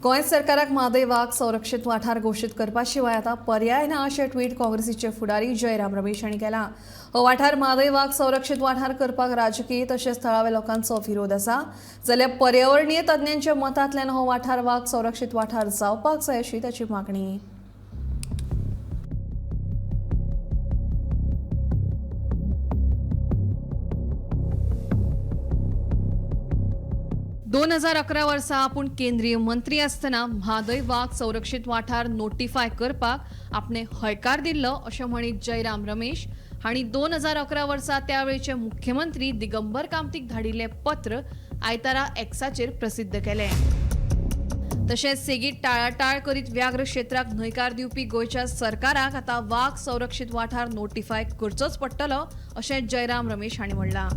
गोंय सरकाराक म्हादय वाग संरक्षीत वाठार घोशीत करपा शिवाय आतां पर्याय ना अशें ट्वीट काँग्रेसीचे फुडारी जयराम रमेश हांणी केलां. हो वाठार म्हादय वाग संरक्षीत वाठार करपाक राजकीय तशेंच थळाव्या लोकांचो विरोध आसा, जाल्यार पर्यावरणीय तज्ञांच्या मतांतल्यान हो वाठार वाग संरक्षीत वाठार जावपाक जाय अशी ताची मागणी. 2011 वर्सा आपूण केंद्रीय मंत्री आसतना म्हादय वाग संरक्षीत वाठार नोटिफाय करपाक आपणे हयकार दिल्लो अशें म्हणीत जयराम रमेश हांणी 2011 वर्सा त्यावेळचे मुख्यमंत्री दिगंबर कामतीक धाडिल्लें पत्र आयतारा एक्साचेर प्रसिद्ध केलें. तशेंच सेगीत टाळाटाळ करीत व्याघ्र क्षेत्राक न्हयकार दिवपी गोंयच्या सरकाराक आतां वाग संरक्षीत वाठार नोटिफाय करचोच पडटलो अशें जयराम रमेश हांणी म्हणलां.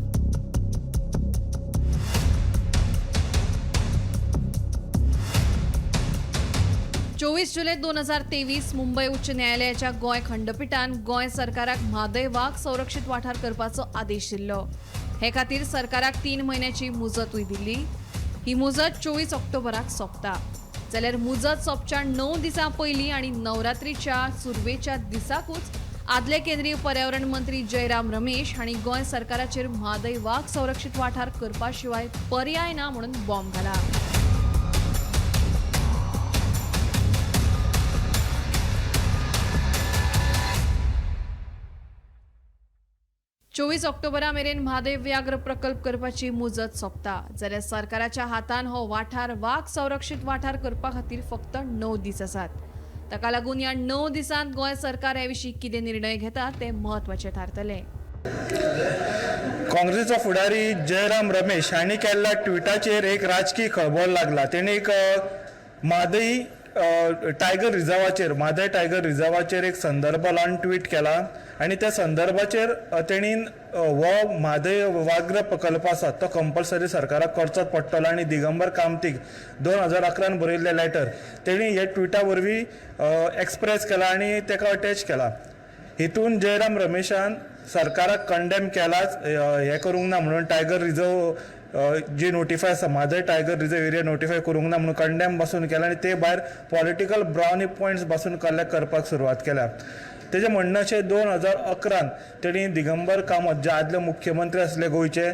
24 जुलय 2023 मुंबय उच्च न्यायालयाच्या गोंय खंडपिठान गोंय सरकाराक म्हादय वाग संरक्षीत वाठार करपाचो आदेश दिल्लो. हे खातीर सरकाराक 3 म्हयन्याची मुजतूय दिल्ली. ही मुजत 24 ऑक्टोबराक सोंपता, जाल्यार मुजत सोंपच्या 9 दिसां पयलीं आनी नवरात्रीच्या सुरवेच्या दिसाकूच आदले केंद्रीय पर्यावरण मंत्री जयराम रमेश हांणी गोंय सरकाराचेर म्हादय वाग संरक्षीत वाठार करपा शिवाय पर्याय ना म्हणून बॉम्ब घाला. 24 ऑक्टोबरा मेरेन म्हादय व्याघ्र प्रकल्प करपाची मुजत सोंपता, जाल्यार सरकाराच्या हातान हो वाठार वाग संरक्षीत वाठार करपा खातीर फक्त 9 दीस आसात. ताका लागून ह्या 9 दिसांत गोंय सरकार हे विशीं कितें निर्णय घेता ते म्हत्वाचे थारतले. काँग्रेसीचो फुडारी जयराम रमेश हांणी केल्ल्या ट्विटाचेर एक राजकीय खळबळ लागला. तेणी एक म्हादय टायगर रिजर्वाचेर, म्हादय टायगर रिजर्वाचेर एक संदर्भ लावन ट्वीट केला आनी त्या संदर्भाचेर तेणी हो म्हादय व्याघ्र प्रकल्प आसा तो कंपल्सरी सरकाराक करचोच पडटलो आनी दिगंबर कामतीक 2011 बरयल्लें लेटर तेणी हे ट्विटा वरवीं एक्सप्रेस केला आनी ताका अटॅच केला. हितून जयराम रमेशान सरकाराक कंडेम केलाच, हें करूंक ना म्हणून टायगर रिजर्व जी नोटिफाय आसा Mhadei tiger reserve area notify करूंक ना म्हणून कंडेम पासून केला आनी ते भायर पॉलिटिकल ब्रावनी पॉयंट्स पासून कलेक्ट करपाक सुरवात केल्या. तेजें म्हणणें अशें 2011 तेणी दिगंबर कामत जे आदले मुख्यमंत्री आसले गोंयचे,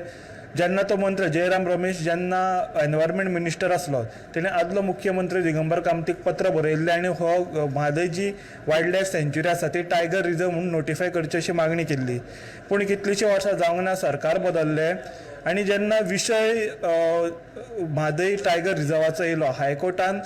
जेन्ना तो मंत्री जयराम रमेश जेन्ना एनवायरमेंट मिनिस्टर आसलो तेणे आदलो मुख्यमंत्री दिगंबर कामतीक पत्र बरयल्लें आनी हो म्हादय जी वायल्ड लायफ सँच्युरी आसा ती टायगर रिजर्व म्हणून नोटिफाय करची अशी मागणी केल्ली. पूण कितलींशीं वर्सां जावंक ना, सरकार बदल्लें आनी जेन्ना विशय म्हादय टायगर रिजर्वाचो येयलो, हायकोर्टान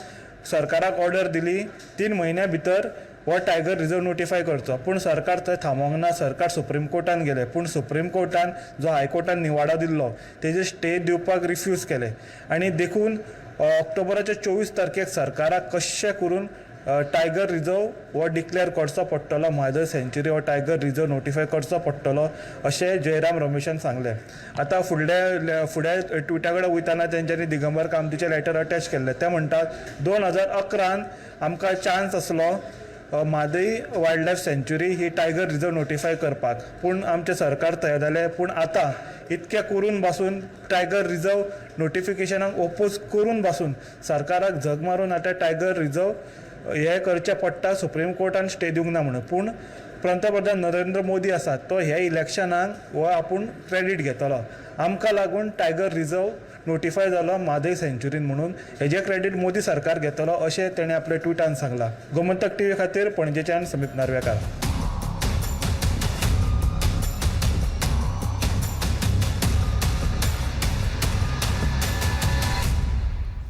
सरकाराक ऑर्डर दिली 3 म्हयन्या भितर हो टायगर रिजर्व नोटिफाय करचो. पूण सरकार थंय थांबोंक ना, सरकार सुप्रीम कोर्टान गेलें. पूण सुप्रीम कोर्टान जो हायकोर्टान निवाडो दिल्लो तेजेर स्टे दिवपाक रिफ्यूज केलें आनी देखून ऑक्टोबराच्या 24 तारखेक सरकाराक कशें करून टायगर रिजर्व हो डिक्लेअर करचो पडटलो, म्हादय सँच्युरी हो टायगर रिजर्व नोटिफाय करचो पडटलो अशें जयराम रमेशान सांगलें. आतां फुडल्या ट्विटा कडेन वयतना तेंच्यांनी दिगंबर कामतीचें लेटर अटॅच केल्लें. ते म्हणटात 2011 आमकां चान्स आसलो म्हादय वायल्ड लायफ सँच्युरी ही टायगर रिजर्व नोटिफाय करपाक, पूण आमचें सरकार तयार जालें. पूण आतां इतकें करून बासून टायगर रिजर्व नोटिफिकेशनाक ओपोज करून बासून सरकाराक झग मारून आतां टायगर रिजर्व हें करचें पडटा, सुप्रीम कोर्टान स्टे दिवंक ना म्हणून. पूण पंतप्रधान नरेंद्र मोदी आसा तो ह्या इलेक्शनाक हो आपूण क्रेडीट घेतलो, आमकां लागून टायगर रिजर्व नोटिफाय जालो म्हादय सँच्युरीन म्हणून हेजें क्रेडीट मोदी सरकार घेतलो अशें तेणें आपल्या ट्विटान सांगलां. गोमंतक टीव्ही खातीर पणजेच्यान समीप नार्वेकार.